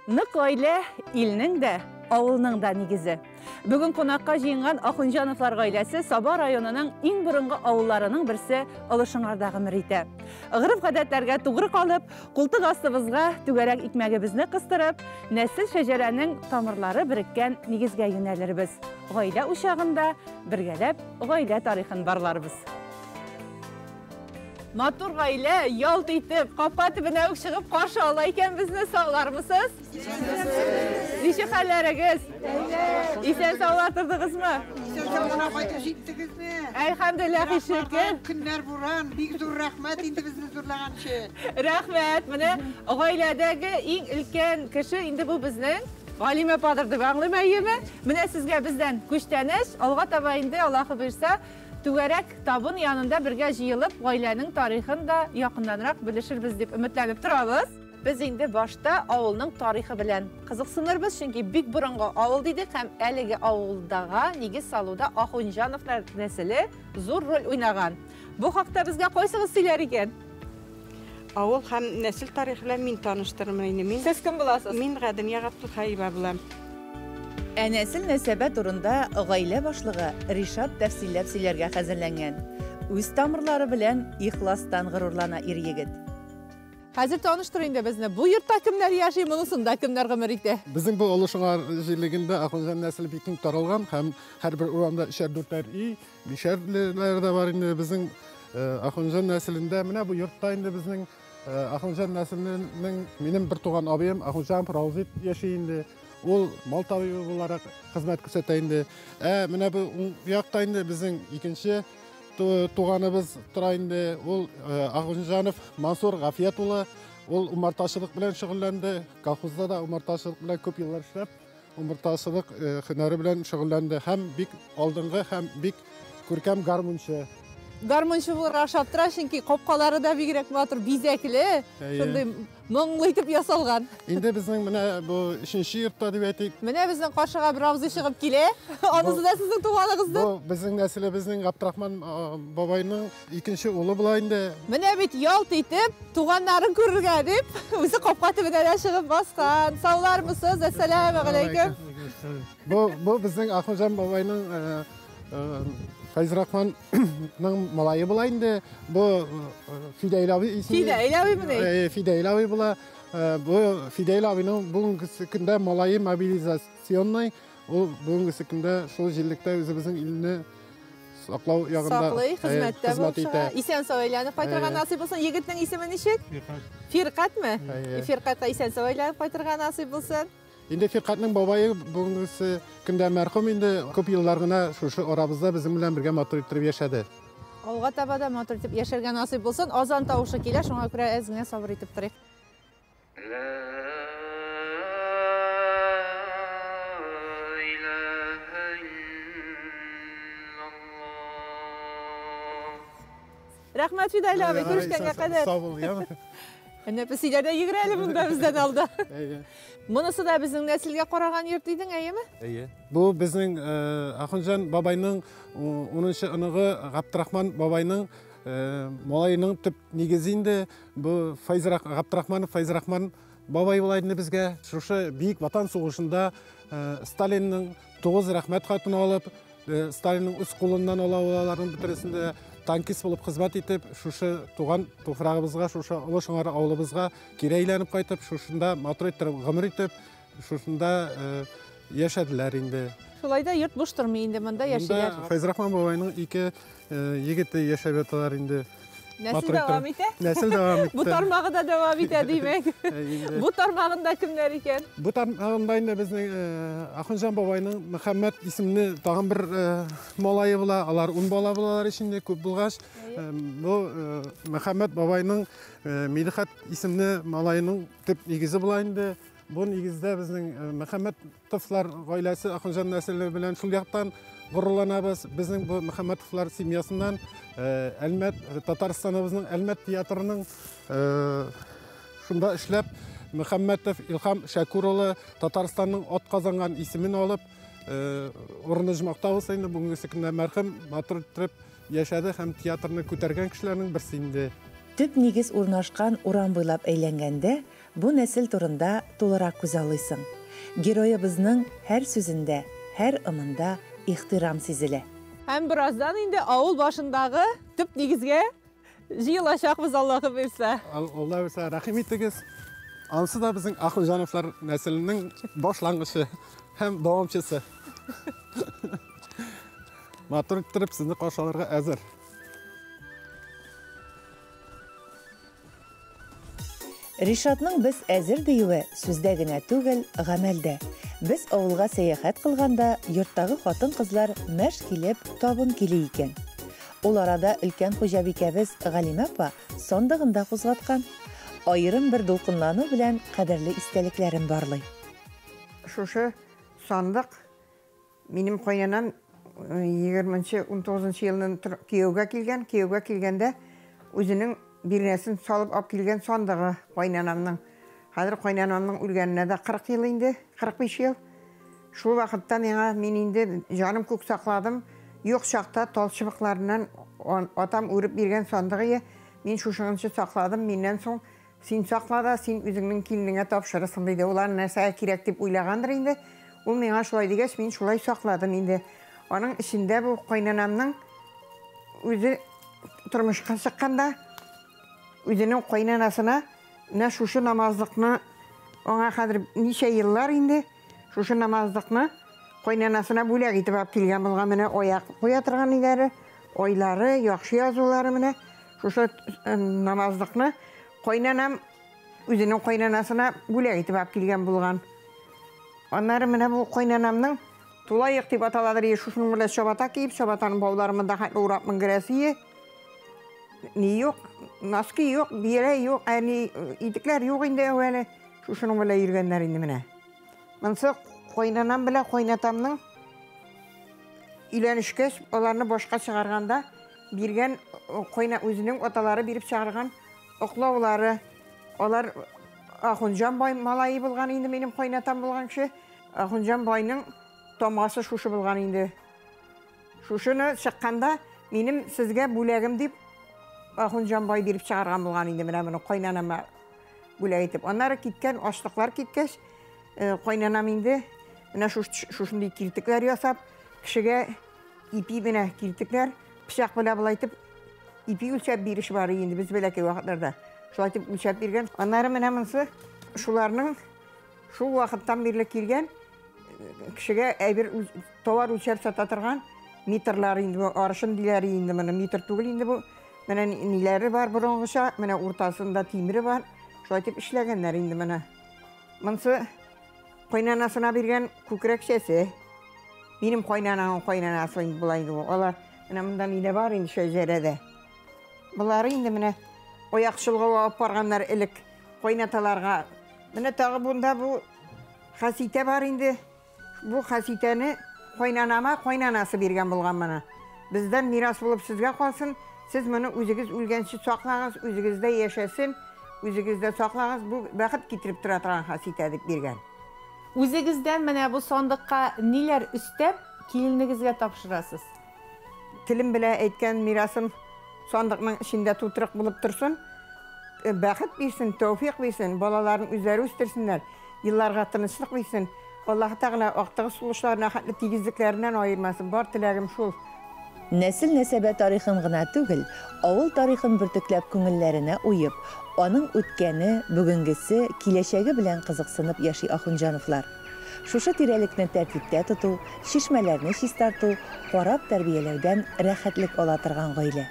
Нык гаилә илнең дә, авылның да нигезе. Бүген кунакка җыенган Ахунҗановлар гаиләсе Саба районының иң борынгы авылларының берсе Олы Шыңарда гомер итә. Гореф-гадәтләргә тугры калып, култык астыбызга түгәрәк икмәгебезне кыстырып, нәсел шәҗәрәнең тамырлары береккән нигезгә юнәлербез. Гаилә учагында бергәләп гаилә тарихын барларбыз. Матур гаилә ялт итеп, капка төбенә үк чыгып каршы ала икән безне. Саулармысыз? Ничек хәлләрегез? Исән саулар тордыгызмы? Исән сау гына кайтып җиттегезме? Әлхәмдүлилләһ, шөкер. Көннәр буран, бик зур рәхмәт инде безне зурлаганчы. Рәхмәт. Менә гаиләдәге иң өлкән кеше инде бу безнең Галимә ападыр дип аңлыйм, әйеме? Менә сезгә бездән күчтәнәч, алга таба инде Аллаһы боерса, Түгәрәк табын янында бергә җыелып, гаиләнең тарихын да якыннанрак белешербез дип өметләнеп торабыз. Без инде башта авылның тарихы белән кызыксынырбыз, чөнки бик борынгы авыл дидек һәм әлеге авылдага нигез салуда Ахунҗановлар нәселе зур роль уйнаган. Бу хакта безгә кайсыгыз сөйләр икән? Авыл һәм нәсел тарихы белән мин таныштырырмын инде. Мин Сез кем буласыз? Мин Гадения Габделхаева булам. Ә нәсел-нәсәбә турында гаилә башлыгы Ришат тәфсилләп сөйләргә хәзерләнгән. Үз тамырлары белән ихластан горурлана ир-егет. Хәзер таныштыр инде безне, бу йортта кемнәр яши, монысында кемнәр гомер итә? Безнең бу Олы Шыңар җирлегендә Ахунҗан нәселе бик киң таралган һәм һәрбер урамда өчәр-дүртәр өй, бишәрлеләр дә бар инде. Безнең Ахунҗан нәселендә менә бу йортта инде безнең Ахунҗан нәселенең минем бертуган абыем Ахунҗан Раузит яши инде. Ул мал табибы буларак хезмәт күрсәтә инде. Ә менә бу уң якта инде безнең икенче туганыбыз тора инде. Ул Агунҗанов Мансур Гафият улы. Ул умартачылык белән шөгыльләнде. Колхозда да умартачылык белән күп еллар эшләп, умартачылык һөнәре белән шөгыльләнде һәм бик алдынгы һәм бик күркәм гармунчы. Гармунчы булырга ошап тора, чөнки капкалары да бигрәк матур, бизәкле, шундый моңлы итеп ясалган. Инде безнең менә бу өченче йортта дип әйтик. Менә безнең каршыга бер абзый чыгып килә. Анысы да сезнең туганыгыздыр. Бу безнең нәселебезнең Габдрахман бабайның икенче улы була инде. Менә бит ялт итеп туганнарын күрергә дип, үзе капка төбенә дә чыгып баскан. Саулармысыз? Әссәламегаләйкем. Бу безнең Ахунҗан бабайның Фәйзрахман ның малае була инде. Бу Фидәил абый исеме. Фидәил абый мени? Фидәил абый була. Бу Фидәил абыйның бүгенге көндә малае мобилизационный. Ул бүгенге көндә шул җирлектә үзебезнең илне саклау ягында саклый, хезмәттә булып чыга. Исән сау әйләнеп кайтырга насыйп булсын. Егетнең исеме ничек? Фиркать. Фиркатьме? Фиркатькә исән сау әйләнеп кайтырга насыйп булсын. Инде Фиркатның бабае бүгенгесе көндә мәрхүм инде, күп еллар гына шушы арабызда безнең белән бергә матур иттереп яшәде. Алга таба да матур итеп яшәргә насыйп булсын. Азан тавышы килә, шуңа күрә әз генә сабыр итеп торыйк. Рәхмәт, Фидаил абый, күрешкәнгә кадәр. Сау бул, яме. Әнә песиләр дә йөгерә әле монда бездән алда. Монысы да безнең нәселгә караган йорт дидең, әйеме? Әйе. Бу безнең Ахунҗан бабайның 10нчы оныгы Габдрахман бабайның малаеның төп нигезе инде. Бу Файзрах Габдрахманов Файзрахман бабай була инде безгә. Шушы Бөек Ватан сугышында Сталинның 9 рәхмәт хатын алып, Сталинның үз кулыннан ала аларның бөтересендә танкист булып хезмәт итеп, шушы туган туфрагыбызга, шушы Олы Шыңар авылыбызга кире әйләнеп кайтып, шушында матур иттереп гомер итеп, шушында яшәделәр инде. Шулай да йорт буш тормый инде, монда яшиләр. Монда Фәйзрахман бабайның ике егете яшәп яталар инде. Нәсел дәвам итә? Нәсел дәвам итте. Бу тармагы да дәвам итә, димәк. Бу тармагында кемнәр икән? Бу тармагында инде безнең Ахунҗан бабайның Мөхәммәт исемле тагын бер малае була. Алар 10 бала булалар ич инде, күп булгач. Бу Мөхәммәт бабайның Мидхәт исемле малаеның төп нигезе була инде. Бу нигездә безнең Мөхәммәтовлар гаиләсе Ахунҗан нәселе белән шул яктан горурланабыз. Безнең бу Мөхәммәтовлар семьясыннан Әлмәт, Татарстаныбызның Әлмәт театрының шунда эшләп Мөхәммәтов Илһам Шәкүр улы Татарстанның ат казанган исемен алып, урыны җмакта булса инде бүгенге көндә мәрхүм матур итеп яшәде һәм театрны күтәргән кешеләрнең берсе инде. Төп нигез урнашкан урам буйлап әйләнгәндә, бу нәсел турында тулырак күзаллыйсың. Героебызның һәр сүзендә, һәр ымында ихтирам сизелә. Һәм бераздан инде авыл башындагы төп нигезгә җыелачакбыз, Аллаһы бирсә. Алла бирсә, рәхим итегез. Анысы да безнең Ахунҗановлар нәселенең башлангычы һәм дәвамчысы. Матур иттереп сезне каршы алырга әзер. Ришатның без әзер диюе сүздә генә түгел, гамәлдә. Без авылга сәяхәт кылганда йорттагы хатын-кызлар мәш килеп табын кили икән. Ул арада өлкән хуҗабикәбез Галимә апа сандыгын да кузгаткан. Аерым бер дулкынлану белән кадерле истәлекләрен барлый. Шушы сандык минем кайнанам егерменче, унтугызынчы елны кияүгә килгән. Кияүгә килгәндә үзенең бирнәсен салып алып килгән сандыгы кайнанамның. Хәзер кайнанамның үлгәненә дә 40 ел инде, 45 ел. Шул вакытта миңа, мин инде җаным күк сакладым. Юк чакта тал чыбыкларыннан атам үреп биргән сандыгы, мин шушыңынчы сакладым. Миннән соң син сакла да, син үзеңнең киленеңә тапшырырсың диде. Улар нәрсәгә кирәк дип уйлагандыр инде. Ул миңа шулай дигәч, мин шулай сакладым инде. Аның эчендә бу кайнанамның үзе тормышка чыкканда үзенең кайнанасына менә шушы намазлыкны, аңа хәзер ничә еллар инде, шушы намазлыкны кайнанасына бүләк итеп алып килгән булган. Менә аяк куя торган өйләре, айлары, яхшы язулары менә шушы намазлыкны кайнанам үзенең кайнанасына бүләк итеп алып килгән булган. Аннары менә бу кайнанамның тулаек дип аталадыр, шушының белән чабата киеп, чабатаның баулары монда хәтле урап менгерәсе. Ни юк, носки юк, бирә юк, әни итекләр юк инде әүвәле. Шушының белән йөргәннәр инде менә. Монысы кайнанам белән кайнатамның өйләнешкәч, аларны башка чыгарганда биргән кайна үзенең аталары биреп чыгарган оклаулары. Алар Ахунҗан бай малае булган инде, минем кайнатам булган кеше. Ахунҗан байның тамгасы шушы булган инде. Шушыны чыкканда минем сезгә бүләгем дип Ахунҗан бай биреп чыгарган булган инде, менә моны кайнанама бүләк итеп. Аннары киткән, ашлыклар киткәч, кайнанам инде менә шушындый киртекләр ясап, кешегә ипи менә киртекләр, пычак белән болай итеп ипи үлчәп биреш бар инде без бәләкәй вакытларда. Шулай итеп үлчәп биргән. Аннары менә монысы шуларның шул вакыттан бирле килгән кешегә әйбер товар үлчәп сата торган метрлар инде бу, арышын диләр инде моны, метр түгел инде бу. Менә ниләре бар борынгыча, менә уртасында тимере бар. Шулай итеп эшләгәннәр инде моны. Монысы кайнанасына биргән күкрәкчәсе. Минем кайнананың кайнанасы инде була инде бу. Алар менә монда нидә бар инде шәҗәрәдә. Болары инде менә аяк чолгау алып барганнар элек кайнаталарга. Менә тагы бунда бу хаситә бар инде. Бу хаситәне кайнанама кайнанасы биргән булган моны. Бездән мирас булып сезгә калсын. Сез моны үзегез үлгәнче саклагыз, үзегездә яшәсен, үзегездә саклагыз. Бу бәхет китереп тора торган хаситә дип биргән. Үзегездән менә бу сандыкка ниләр өстәп киленегезгә тапшырасыз? Телем белән әйткән мирасым сандыкның эчендә тутырык булып торсын. Бәхет бирсен, тәүфик бирсен, балаларын үзләре үстерсеннәр, елларга тынычлык бирсен. Аллаһ Тәгалә актыгы сулышларына хәтле тигезлекләреннән аермасын. Бар теләгем шул. Нәсел нәсәбә тарихын гына түгел, авыл тарихын бөртекләп күңелләренә уеп, аның үткәне, бүгенгесе, киләчәге белән кызыксынып яши Ахунҗановлар. Шушы тирәлекне тәртиптә тоту, чишмәләрне чистарту, карап тәрбияләүдән рәхәтлек ала торган гаилә.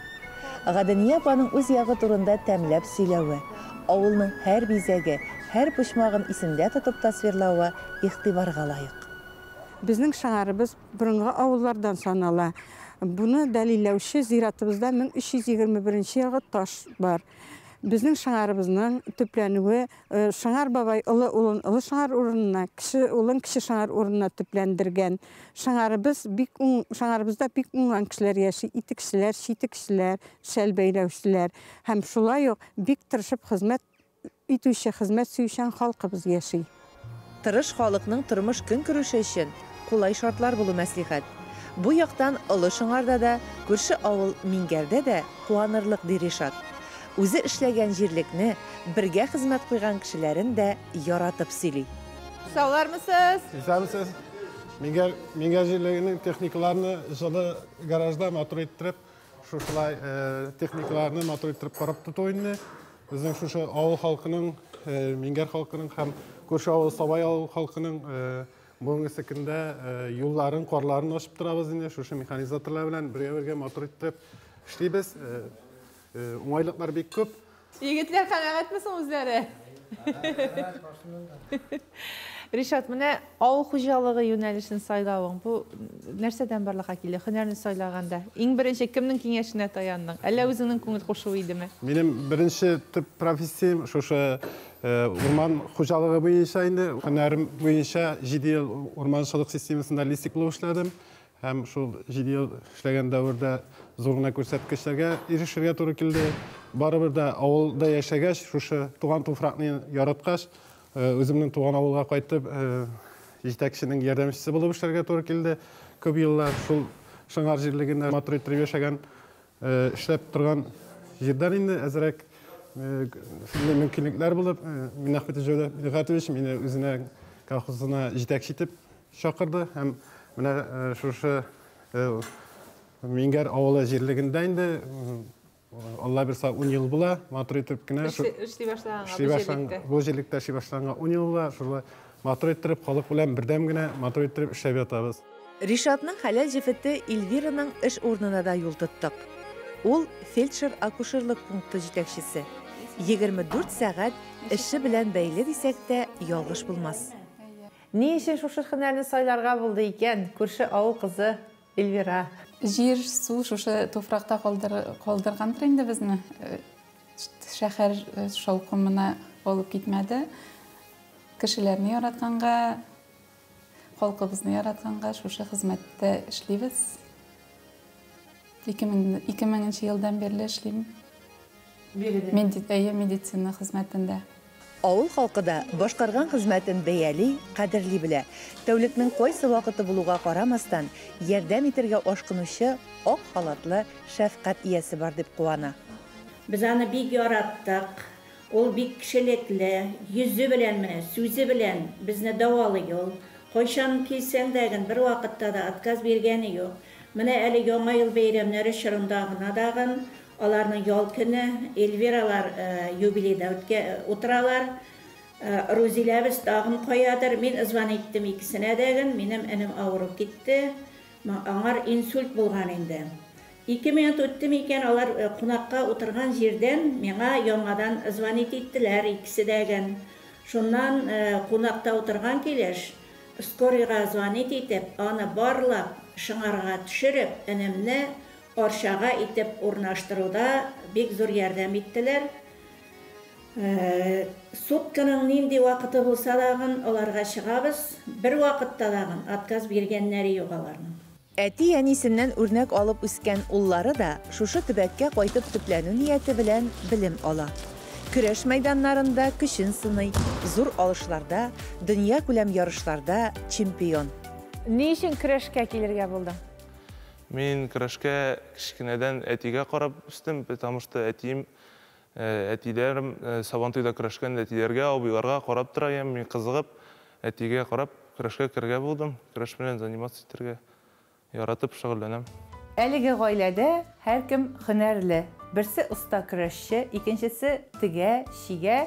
Гадения апаның үз ягы турында тәмләп сөйләве, авылның һәр бизәге, һәр почмагын исендә тотып тасвирлавы игътибарга лаек. Безнең шәһәребез борынгы авыллардан санала. Буны дәлилләүче зиратыбызда мең өч йөз егерме беренче елгы таш бар. Безнең шәһәребезнең төпләнүе, Шыңар бабай олы улын олы шыңар урынына, кеше улын кеше шыңар урынына төпләндергән. Шыңарыбыз бик уң, шыңарыбызда бик уңган кешеләр яши, итекчеләр, читекчеләр, шәл бәйләүчеләр һәм шулай ук бик тырышып хезмәт итүче, хезмәт сөючән халкыбыз яши. Тырыш халыкның тормыш көнкүреше өчен кулай шартлар булу мәслихәт. Бу яктан Олы Шыңарда да, күрше авыл Миңгәрдә дә куанырлык ди Ришат. Үзе эшләгән җирлекне, бергә хезмәт куйган кешеләрен дә яратып сөйли. Саулармысыз? Исәнмесез. Миңгәр, Миңгәр җирлегенең техникаларны җылы гаражда матур иттереп, шушылай техникаларны матур иттереп карап тоту инде. Безнең шушы авыл халкының, Миңгәр халкының һәм күрше авыл Сабай авыл халкының бүгенге көндә юлларын, карларын ачып торабыз инде. Шушы механизаторлар белән бергә-бергә матур иттереп эшлибез. Уңайлыклар бик күп. Егетләр канәгатьме соң үзләре? Ришат, менә авыл хуҗалыгы юнәлешен сайлавың, бу нәрсәдән барлыкка килде? Һөнәрне сайлаганда иң беренче кемнең киңәшенә таяндың? Әллә үзеңнең күңел кушуы идеме? Минем беренче төп профессиям шушы урман хуҗалыгы буенча инде. Һөнәрем буенча 7 ел урманчылык системасында лесник булып эшләдем. Һәм шул 7 ел эшләгән дәвердә зур гына күрсәткечләргә ирешергә туры килде. Барыбер дә авылда яшәгәч, шушы туган туфракны яраткач, үземнең туган авылга кайтып, җитәкченең ярдәмчесе булып эшләргә туры килде. Күп еллар шул Шыңар җирлегендә матур иттереп яшәгән, эшләп торган җирдән инде әзрәк шундый мөмкинлекләр булып, Миннәхмәт Җәүдәт Мидхәтович мине үзенә колхозына җитәкче итеп чакырды һәм менә шушы Миңгәр авылы җирлегендә инде Алла бирса 10 ел була, матур итеп кенә эшли башлаганга бу җирлектә эшли башлаганга 10 ел була, шулай матур иттереп халык белән бердәм генә матур иттереп эшләп ятабыз. Ришатның хәләл җефете Эльвираның эш урынына да юл тоттык. Ул фельдшер-акушерлык пункты җитәкчесе. 24 сәгать эше белән бәйле дисәк тә ялгыш булмас. Ни өчен шушы һөнәрне сайларга булды икән күрше авыл кызы Эльвира? Җир, су шушы туфракта калдыргандыр инде безне. Шәһәр шаукымына алып китмәде. Кешеләрне яратканга, халкыбызны яратканга шушы хезмәттә эшлибез. 2000 елдан бирле эшлим. Биредә? Медицина хезмәтендә. Авыл халкы да башкарган хезмәтен бәяли, кадерли белә. Тәүлекнең кайсы вакыты булуга карамастан, ярдәм итәргә ашкынучы ак халатлы шәфкать иясе бар дип куана. Без аны бик яраттык. Ул бик кешелекле, йөзе белән менә, сүзе белән безне дәвалый ул. Кайчан килсәң дә бер вакытта да отказ биргәне юк. Менә әле Яңа ел бәйрәмнәре чорында гына дагын аларның ял көне, Эльвиралар юбилейда утыралар. Рузиләбез тагын каядыр. Мин звон иттем икесенә дәген, минем энем авырып китте. Аңар инсульт булган инде. 2 минут үтте микән, алар кунакка утырган җирдән миңа яңадан звонить иттеләр икесе дәген. Шуннан кунакта утырган килеш скорыйга звонить итеп, аны барлап, Шыңарга төшереп, энемне Арчага итеп урнаштыруда бик зур ярдәм иттеләр. Сутканың нинди вакыты булса дагын аларга чыгабыз. Бер вакытта дагын отказ биргәннәре юк аларның. Әти-әнисеннән үрнәк алып үскән уллары да шушы төбәккә кайтып төпләнү нияте белән белем ала. Көрәш мәйданнарында көчен сыный, зур алышларда, дөнья күләм ярышларда чемпион. Ни өчен көрәшкә килергә булдың? Мин көрәшкә кечкенәдән әтигә карап үстем, потому что әтием, әтиләрем Сабантуйда көрәшкән әтиләргә, абыйларга карап тора идем. Мин кызыгып, әтигә карап көрәшкә керергә булдым. Көрәш белән заниматься итәргә яратып шөгыльләнәм. Әлеге гаиләдә һәркем һөнәрле. Берсе оста көрәшче, икенчесе тегә, чигә.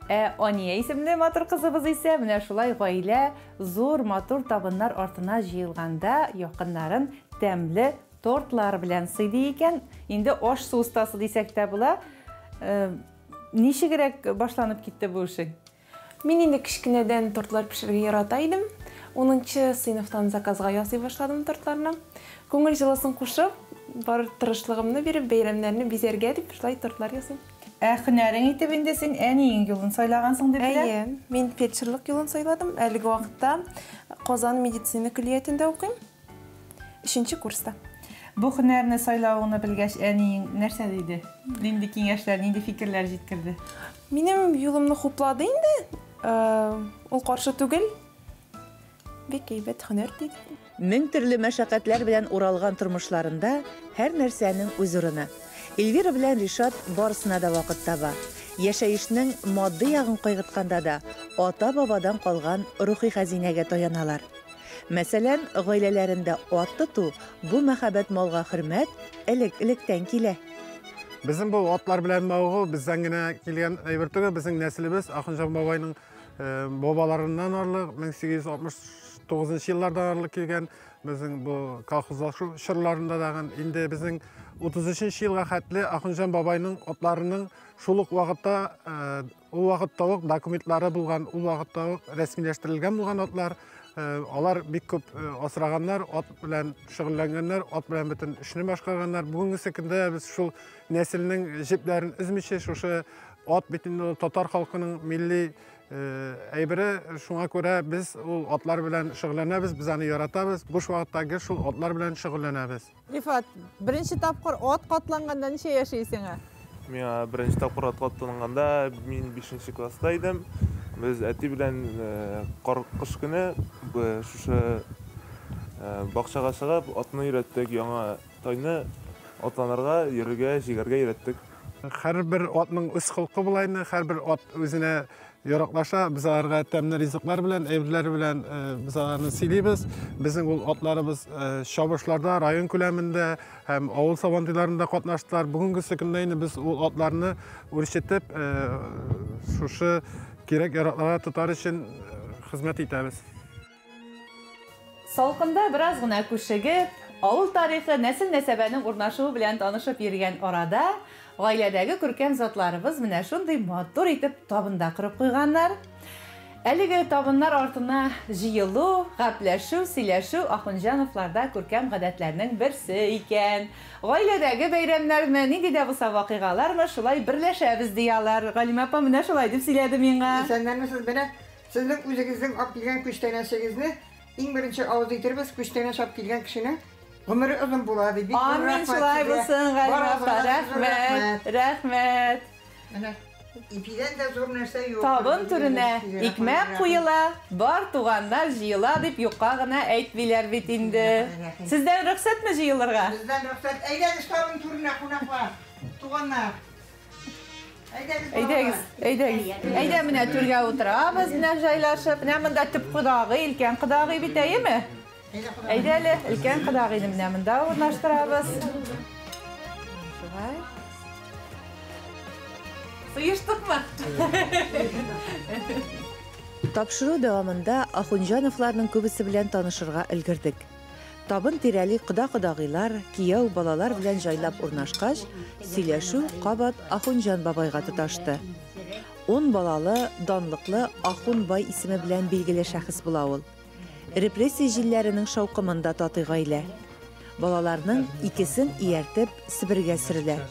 Ә Ания исемле матур кызыбыз исә менә шулай гаилә зур матур табыннар артына җыелганда якыннарын тәмле тортлар белән сыйлый икән. Инде аш су остасы дисәк тә була. Ничегрәк башланып китте бу эшең? Мин инде кечкенәдән тортлар пешерергә ярата идем. 10 сыйныфтан заказга ясый башладым тортларны. Күңел җылысын кушып, бар тырышлыгымны биреп, бәйрәмнәрне бизәргә дип шулай тортлар ясыйм. Ә һөнәрең итеп инде син әниең юлын сайлагансың дип беләм. Әйе, мин фельдшерлык юлын сайладым. Әлеге вакытта Казан медицина көллиятендә укыйм. 3 курста. Бу һөнәрне сайлавыңны белгәч, әниең нәрсә диде? Нинди киңәшләр, нинди фикерләр җиткерде? Минем юлымны хуплады инде. Ул каршы түгел. Бик әйбәт һөнәр диде. Мең төрле мәшәкатьләр белән уралган тормышларында һәр нәрсәнең үз урыны. Эльвира белән Ришат барысына да вакыт таба. Яшәешнең матди ягын кайгыртканда да ата-бабадан калган рухи хәзинәгә таяналар. Мәсәлән, гаиләләрендә ат тоту, бу мәхәббәт малга хөрмәт элек-электән килә. Безнең бу атлар белән мавыгу бездән генә килгән әйбер түгел, безнең нәселебез Ахунҗан бабайның бабаларыннан арлы 1869 еллардан арлы килгән безнең бу колхозлашу чорларында дагы инде безнең 33 елга хәтле Ахунҗан бабайның атларының шул ук вакытта ул вакытта ук документлары булган, ул вакытта ук рәсмиләштерелгән булган атлар, алар бик күп асраганнар, ат белән шөгыльләнгәннәр, ат белән бөтен эшне башкарганнар. Бүгенге көндә без шул нәселнең җепләрен өзмичә, шушы ат бит инде татар халкының милли әйбере, шуңа күрә без ул атлар белән шөгыльләнәбез, без аны яратабыз, буш вакытта гел шул атлар белән шөгыльләнәбез. Рифат, беренче тапкыр ат катланганда ничә яшисең? Миңа беренче тапкыр ат катланганда мин 5 класста идем. Без әти белән кар кыш көне шушы бакчага чыгып атны өйрәттек, яңа тайны атланырга, йөрергә, җигәргә өйрәттек. Һәрбер атның үз холкы була инде, һәрбер ат үзенә яраклаша. Без аларга тәмле ризыклар белән, әйберләр белән без аларны сыйлыйбыз. Безнең ул атларыбыз чабышларда, район күләмендә һәм авыл сабантуйларында катнаштылар. Бүгенге көндә инде без ул атларны үрчетеп, шушы кирәк яракларга тотар өчен хезмәт итәбез. Салкында бераз гына күшегеп, авыл тарихы, нәсел-нәсәбәнең урнашуы белән танышып йөргән арада гаиләдәге күркәм затларыбыз менә шундый матур итеп табында корып куйганнар. Әлеге табыннар артына җыелу, гәпләшү, сөйләшү Ахунҗановларда күркәм гадәтләрнең берсе икән. Гаиләдәге бәйрәмнәрме, нинди дә булса вакыйгалармы, шулай берләшәбез ди алар. Галимә апа менә шулай дип сөйләде миңа. Исәннәрмесез, менә сезнең үзегезнең алып килгән күчтәнәчегезне иң беренче авыз итербез, күчтәнәч алып килгән кешенең гомере озын була ди. Амин, шулай булсын, Галимә апа. Рәхмәт, рәхмәт. Менә ипидән дә зур нәрсә юк. Табын түренә икмәк куела, бар туганнар җыела дип юкка гына әйтмиләр бит инде. Сездән рөхсәтме җыелырга? Бездән рөхсәт. Әйдәгез табын түренә, кунаклар, туганнар. Әйдәгез, әйдәгез. Әйдә менә түргә утырабыз, менә җайлашып. Менә монда төп кодагый, өлкән кодагый бит, әйеме? Әйдә әле, өлкән кодагыйны менә монда урнаштырабыз. Шулай. Сыештыкмы? Тапшыру дәвамында Ахунҗановларның күбесе белән танышырга өлгердек. Табын тирәли кода-кодагыйлар, кияү, балалар белән җайлап урнашкач, сөйләшү кабат Ахунҗан бабайга тоташты. 10 балалы, данлыклы Ахун бай исеме белән билгеле шәхес була ул. Репрессия җилләренең шаукымында татый гаилә. Балаларның икесен ияртеп Себергә сөрелә.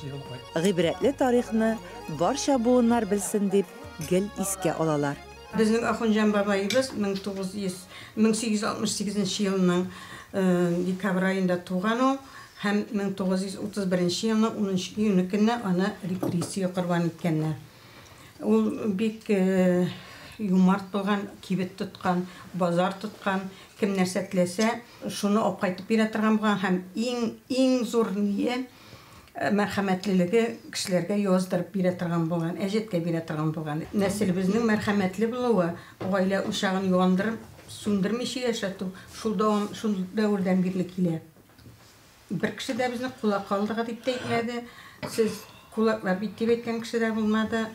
Гыйбрәтле тарихны барча буыннар белсен дип гел искә алалар. Безнең Ахунҗан бабайыбыз 1868 елның декабрь аенда туган ул һәм 1931 елның 10 июне көнне аны репрессия корбан иткәннәр. Ул бик юмарт булган, кибет тоткан, базар тоткан, кем нәрсә теләсә, шуны алып кайтып бирә торган булган һәм иң зур ние мәрхәмәтлелеге кешеләргә яздырып бирә торган булган, әҗәткә бирә торган булган. Нәселебезнең мәрхәмәтле булуы, гаилә учагын юандырып, сүндермичә яшәтү шул дәвам, шул дәвердән бирле килә. Бер кеше дә безне кулак калдыгы дип тә әйтмәде. Сез кулаклар бит дип әйткән кеше дә булмады.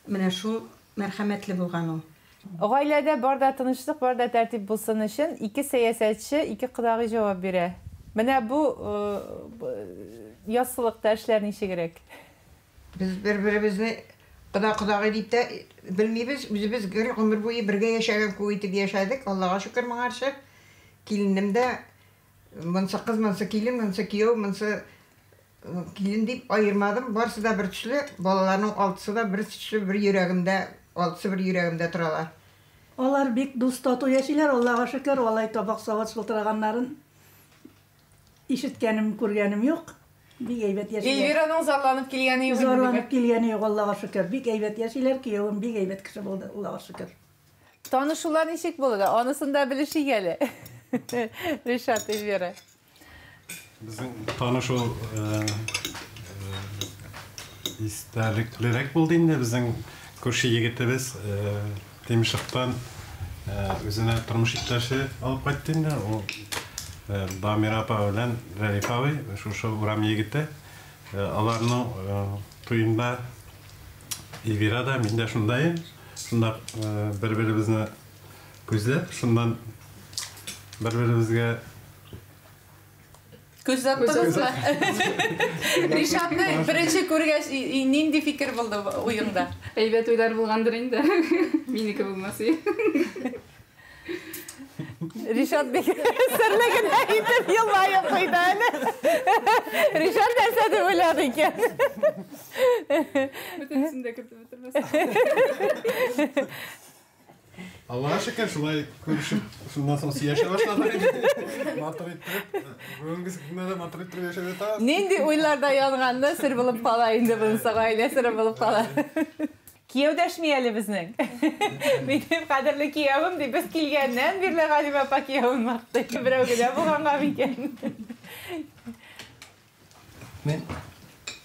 Менә шул мәрхәмәтле булган ул. Гаиләдә бар да тынычлык, бар да тәртип булсын өчен ике сәясәтче, ике кодагый җавап бирә. Менә бу яссылыкта эшләр ничегрәк? Без бер-беребезне кода-кодагый дип тә белмибез. Үзебез гел гомер буе бергә яшәгән күк итеп яшәдек. Аллага шөкер моңарчы. Киленем дә монсы кыз, монсы килен, монсы кияү, монсы килен дип аермадым. Барысы да бер төсле, балаларның алтысы да бер төсле, бер йөрәгемдә, алтысы бер йөрәгемдә торалар. Алар бик дус тату яшиләр, Аллага шөкер, алай табак савыт шылтыраганнарын ишеткәнем, күргәнем юк. Бик әйбәт яшиләр. Эльвираның зарланып килгәне юк. Зарланып килгәне юк, Аллага шөкер. Бик әйбәт яшиләр, киявем бик әйбәт кеше булды, Аллага шөкер. Танышулар ничек булды? Анысын да белешик әле. Ришат, Эльвира. Безнең танышу Истәлеклерәк булды инде безнең күрше егетебез Тимшыктан үзенә тормыш иптәше алып кайтты инде. Ул Дамира апа белән Рәлиф абый, шушы урам егете. Аларның туенда Эльвира да, мин дә шунда идем. Шунда бер-беребезне күзләп, шуннан бер-беребезгә Күз аттыгызмы? Ришатны беренче күргәч, нинди фикер булды уеңда? Әйбәт уйлар булгандыр инде. Минеке булмас. Ришат бик серле генә итеп елмаеп куйды әле. Ришат нәрсә дип уйлады икән? Бөтенесен дә кертеп бетермәс. Аллаһка шөкер, шулай күрешеп, шуннан соң сөйләшә башладык инде. Матур иттереп, бүгенге көндә дә матур иттереп яшәп ятабыз. Нинди уйларда янганны сер булып кала инде монысы, гаилә сере булып кала. Кияү дәшми әле безнең. Минем кадерле киявем дип, без килгәннән бирле Галимә апа киявен мактый. Берәү генә булганга микән? Мин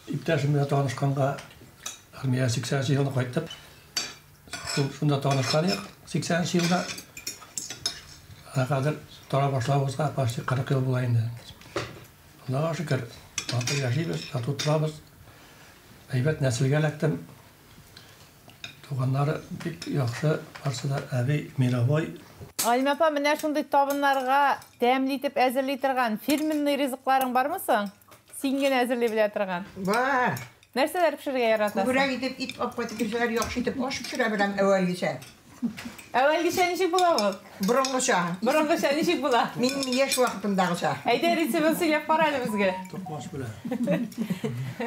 иптәшем белән танышканга армия 80 елны кайттым. Шунда танышкан идек, 80 елда. Ә хәзер тора башлавыбызга почти 40 ел була инде. Аллага шөкер, матур яшибез, тату торабыз. Әйбәт нәселгә эләктем. Туганнары бик яхшы, барысы да әби, мировой. Галимә апа, менә шундый табыннарга тәмле итеп әзерли торган фирменный ризыкларың бармы соң? Син генә әзерли белә торган. Бар. Нәрсәләр пешерергә яратасың? Күбрәк итеп ит алып кайтып бирсәләр, яхшы итеп аш пешерә беләм әүвәлгечә. Әүвәлгечә ничек була ул? Борынгыча. Борынгыча ничек була? Минем яшь вакытымдагыча. Әйдә, рецептын сөйләп кара әле безгә. Токмач белән.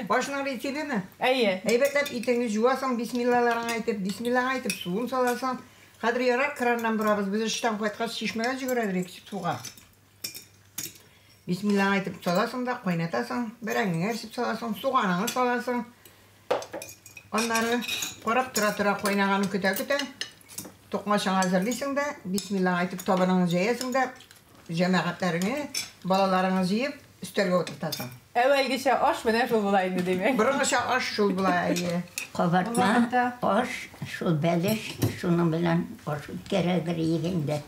Ашның рецептымы? Әйе. Әйбәтләп итеңне жуасың, бисмиллаларыңа әйтеп, бисмиллаңа әйтеп, суын саласың. Хәзер ярар, краннан борабыз. Без эштән кайткач, чишмәгә җөгерәдер суга. Бисмиллаңа әйтеп саласың да, кайнатасың, бәрәңгеңне әрчеп саласың, суганыңны саласың. Аннары карап тора-тора кайнаганын көтә-көтә, токмачыңа әзерлисең дә, бисмиллаңа әйтеп табыныңны җәясең дә, җәмәгатьләреңне, балаларыңны җыеп, өстәлгә утыртасың. Әүвәлгечә аш менә шул була инде, димәк. Борынгыча аш шул була, әйе. Кабартма, аш, шул бәлеш, шуның белән аш үткәрәдер идек инде.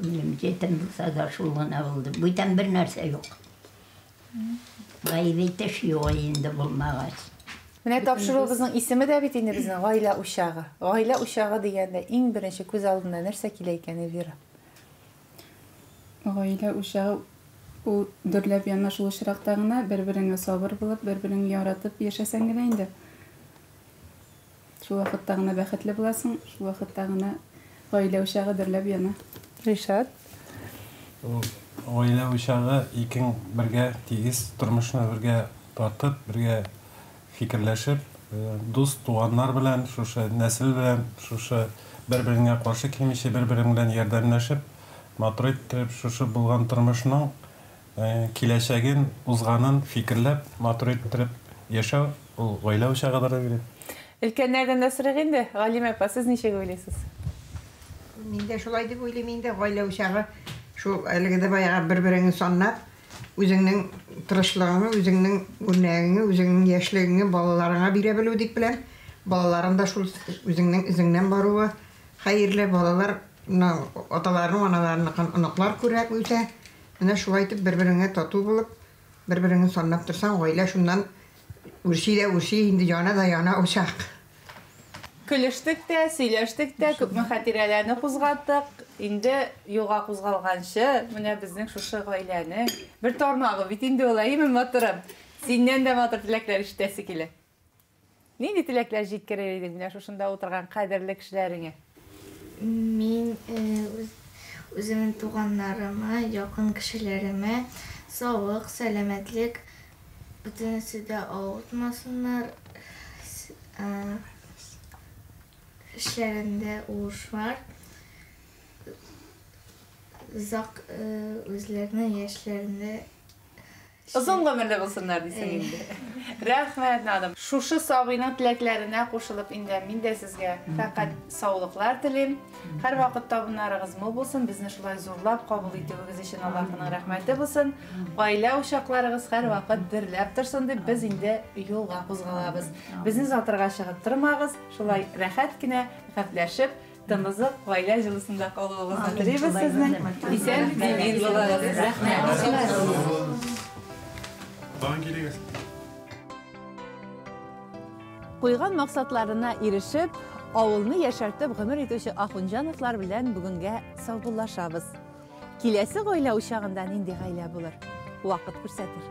Үлем җитем булса да шул гына булды. Бүтән бер нәрсә юк. Гаеп итеш юк инде булмагач. Менә тапшыруыбызның исеме дә бит инде безнең гаилә учагы. Гаилә учагы дигәндә иң беренче күз алдына нәрсә килә икән, Эльвира? Гаилә учагы ул дөрләп яна шул очракта гына, бер-береңә сабыр булып, бер-береңне яратып яшәсәң генә инде. Шул вакытта гына бәхетле буласың, шул вакытта гына гаилә учагы дөрләп яна. Ришат? Гаилә учагы икең бергә тигез тормышны бергә татып, бергә фикерләшеп, дус туганнар белән, шушы нәсел белән, шушы бер-береңә каршы килмичә, бер-берең белән ярдәмләшеп, матур иттереп, шушы булган тормышның киләчәген, узганын фикерләп, матур иттереп яшәү ул гаилә учагыдыр дип уйлыйм. Өлкәннәрдән дә сорыйк инде. Галимә апа, сез ничек уйлыйсыз? Мин дә шулай дип уйлыйм инде, гаилә учагы шул әлеге дә баягы бер-береңне санлап, үзеңнең тырышлыгыңны, үзеңнең үрнәгеңне, үзеңнең яшьлегеңне балаларыңа бирә белү дип беләм. Балаларың да шул үзеңнең изеңнән баруы хәерле, балалар аталарының, аналарыныкын оныклар күрә үсә. Менә шулай итеп бер-береңә тату булып, бер-береңне санлап торсаң, гаилә шуннан үрчи дә үрчи, инде яна да яна учак. Көлештек тә, сөйләштек тә, күпме хатирәләрне кузгаттык. Инде юлга кузгалганчы, менә безнең шушы гаиләнең бер тармагы бит инде ул, әйеме, матурым? Синнән дә матур теләкләр ишетәсе килә. Нинди теләкләр җиткерер идең менә шушында утырган кадерле кешеләреңә? Мин үземнең туганнарыма, якын кешеләремә саулык, сәламәтлек, бөтенесе дә авыртмасыннар, эшләрендә уңышлар, озак үзләренең яшьләрендә озын гомерле булсыннар дисең инде. Рәхмәт, Надым. Шушы сабыйның теләкләренә кушылып инде мин дә сезгә фәкать саулыклар телим. Һәрвакыт табыннарыгыз мул булсын, безне шулай зурлап кабул итүегез өчен Аллаһының рәхмәте булсын. Гаилә учакларыгыз һәрвакыт дөрләп торсын дип без инде юлга кузгалабыз. Безне озатырга чыгып тормагыз, шулай рәхәт кенә гәпләшеп, тыгызык гаилә җылысында калуыгызны телибез сезнең. Исән, имин булыгыз. Рәхмәт. Тагын килегез. Куйган максатларына ирешеп, авылны яшәртеп гомер итүче Ахунҗановлар белән бүгенгә саубуллашабыз. Киләсе гаилә учагында нинди гаилә булыр? Вакыт күрсәтер.